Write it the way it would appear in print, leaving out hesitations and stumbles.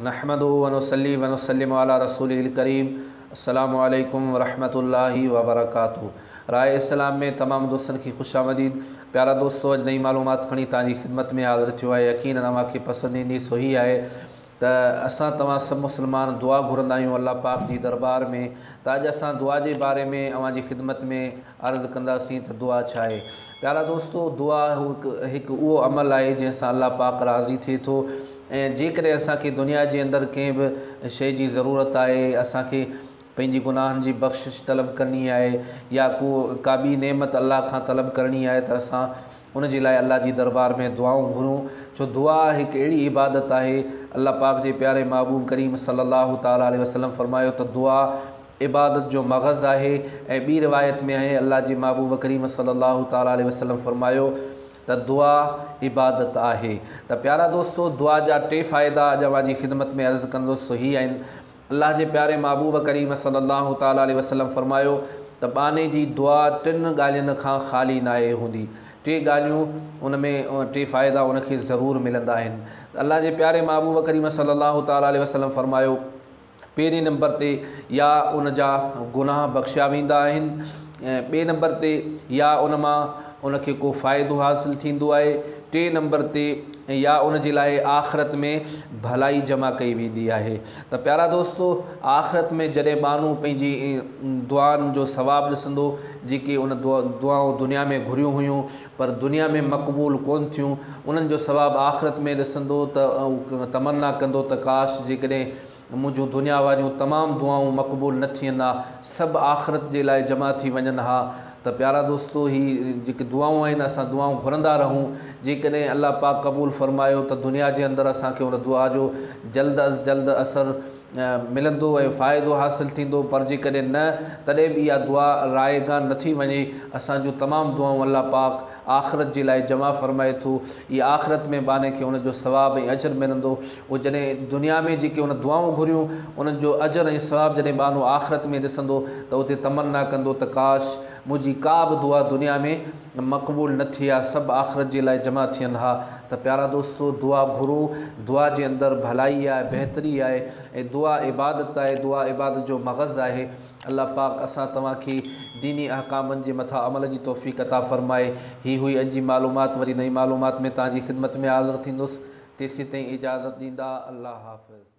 نحمده ونصلي ونسلم علي رسوله الڪريم السلام عليڪم ورحمة الله وبرڪاته راء اسلام ۾ تمام دوستن کي خوش آمديد پيارا دوستو اڄ نئين معلومات کڻي توهان جي خدمت ۾ حاضر ٿيو آهي يقينن اوهان کي پسند ايندي سو هي آهي ته اسان توهان سڀ مسلمان دعا گهرندا آهيون الله پاڪ جي دربار ۾ ته اڄ اسان دعا جي باري ۾ اوهان جي خدمت ۾ عرض ڪنداسين ته دعا ڇا آهي پيارا دوستو دعا هڪ اهو عمل آهي جنهن سان الله پاڪ راضي ٿئي ٿو ۽ جيڪڏهن اسان کي دنيا جي اندر ڪنهن به شيء جي ضرورت آهي، اسان کي پنهنجي گناهن جي بخشش طلب ڪرڻي آهي يا ڪو ڪا ٻي نعمت الله کان طلب ڪرڻي آهي ته اسان ان جي لاء الله جي دربار ۾ دعائون گهرون ڇو دعا هڪ اهڙي عبادت آهي الله پاڪ جي پياري محبوب ڪريم صلي الله تعالٰي عليه وسلم فرمايو ته دعا عبادت جو مغز آهي ۽ ٻي روايت ۾ آهي الله جي محبوب ڪريم صلي الله تعالٰي عليه وسلم فرمايو ته دعا عبادت آهي. ته پيارا دوستو دعا جا ٽي فائدا اڄ اوهان جي خدمت ۾ عرض ڪندس سو هي آهن، الله جي پياري محبوب ڪريم صلي الله تعالٰي عليه وسلم فرمايو ته ٻانهي جي دعا ٽن ڳالهين کان خالي ناهي هوندي ٽي ڳالهيون ان ۾ ٽي فائدا ان کي ضرور ملندا آهن ته الله جي پياري محبوب ڪريم صلي الله تعالٰي عليه وسلم فرمايو پهرين نمبر تي يا ان جا گناهه بخشيا ويندا آهن ۽ ٻئي نمبر تي يا ان مان ان کي ڪو فائدو حاصل ٿيندو آهي ٽئين نمبر تي يا ان جي لاء آخرت ۾ ڀلائي جمع ڪئي ويندي آهي ته پيارا دوستو آخرت ۾ جڏهن ٻانهو پنهنجي دعائن جو ثواب ڏسندو جيڪي ان دعائون دنيا ۾ گهريون هيون پر دنيا ۾ مقبول ڪونه ٿيون انهن جو ثواب آخرت ۾ ڏسندو ته تمنا ڪندو ته ڪاش جيڪڏهن منهنجون دنيا واريون تمام دعائون مقبول نه ٿين ها سڀ آخرت جي لاء جمع ٿي وڃن ها ته پيارا دوستو هي جيڪي دعائون آهن اسان دعائون گهرندا رهون جيڪڏهن الله پاڪ قبول فرمايو ته دنيا جي اندر اسان کي ان دعا جو جلد از جلد اثر ملندو ۽ فائدو حاصل ٿيندو پر جيڪڏهن نه تڏهن به اها دعا رائيگان نه ٿي وڃي اسان جون تمام دعائون الله پاڪ آخرت جي لاء جمع فرمائي ٿو اي آخرت ۾ ٻانهي کي ان جو ثواب ۽ اجر ملندو اهو جڏهن دنيا ۾ جيڪي ان دعائون گهريون انهن جو اجر ۽ ثواب جڏهن ٻانهو آخرت ۾ ڏسندو ته اتي تمنا ڪندو ته ڪاش منهنجي ڪا به دعا دنيا ۾ مقبول نه ٿئي ها سڀ آخرت جي لاء جمع ٿين ها ته پيارا دوستو دعا گهرو دعا جي اندر ڀلائي آهي بهتري آهي ۽ دعا عبادت آهي دعا عبادت جو مغز آهي الله پاڪ اسان توهان کي ديني احڪامن جي مٿان عمل جي توفيق عطا فرمائي هي هئي اڄ جي معلومات وري نئين معلومات ۾ توهان جي خدمت ۾ حاضر ٿيندس تيسين تائين اجازت ڏيندا الله حافظ.